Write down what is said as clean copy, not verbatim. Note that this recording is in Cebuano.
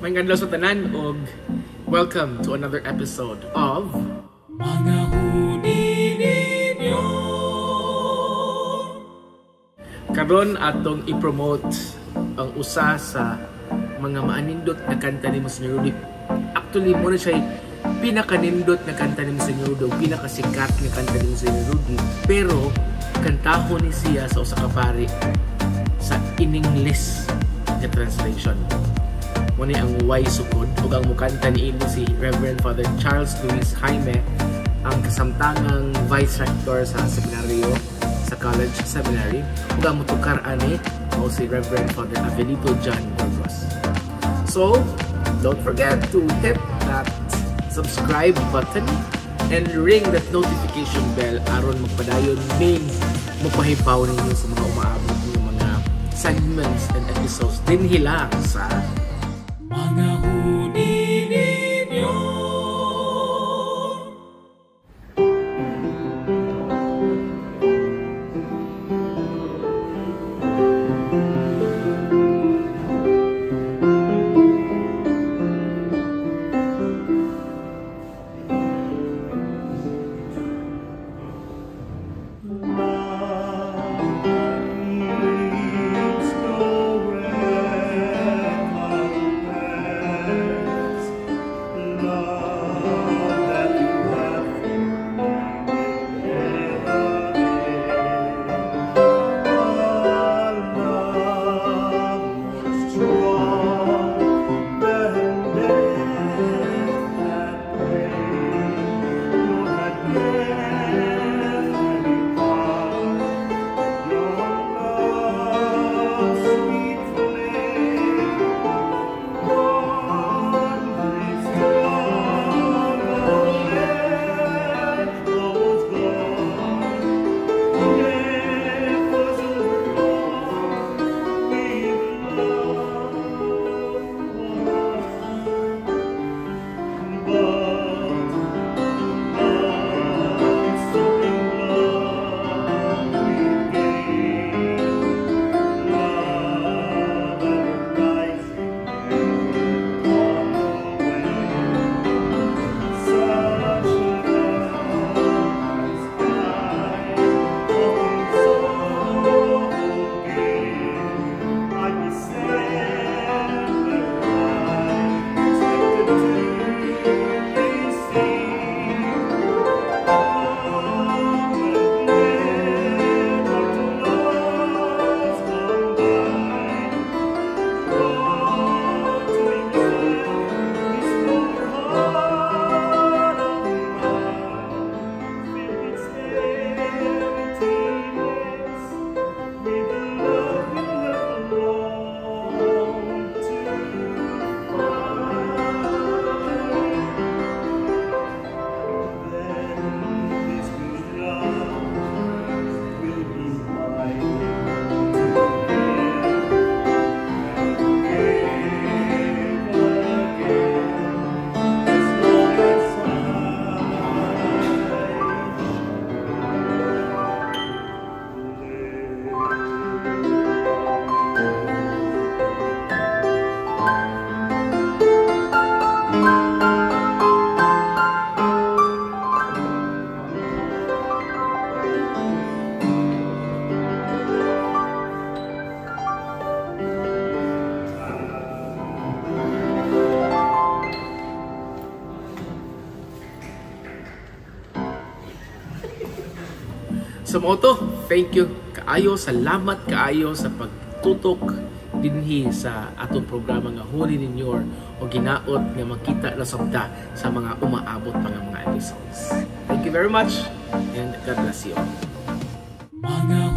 Maayong adlaw sa tanan og welcome to another episode of Mga Huni Ninyo. Karon atong i-promote ang usa sa mga maanindot na kanta ni Monsignor Rudy. Actually, mao na siya pinakanindot na kanta ni Monsignor Rudy, o pinakasikat nga kanta ni Monsignor Rudy. Pero kantahon ni siya sa usa ka pari sa in-English nga translation. Mao ni ang Way Sukod, ug ang mukanta niini si Reverend Father Charles Luis Jaime, ang kasamtangang Vice Rector sa seminaryo, sa College Seminary, ug ang mutukar ani mao si Reverend Father Avelito John Burgos. So, don't forget to hit that subscribe button and ring that notification bell aron magpadayon ning mopahibaw ninyo sa mga umaabot ng mga segments and episodes dinhi lang sa Mga Huni Ninyo. Leaves no recompense. Love that you have for me will never end. A love more strong than death and pain, nor had death any power. Your love's sweet flame, one brief struggle, then was gone. Death was overcome with love won. But love is something love we gain. Love ever rising, ever on the way. Such love as I often so gave, I was never I expected to receive. Come and never to loss combine. Brought to yourself this poor heart of mine, filled its emptiness with the love you have longed to find. Then this good love will be mine to give and give again as long as I So mao to, thank you kaayo, salamat kaayo sa pagtutok dinhi sa atong programa nga Huni Ninyo o ginaot nga makita na sabta sa mga umaabot pa nga mga episodes. Thank you very much and God bless you all. Mga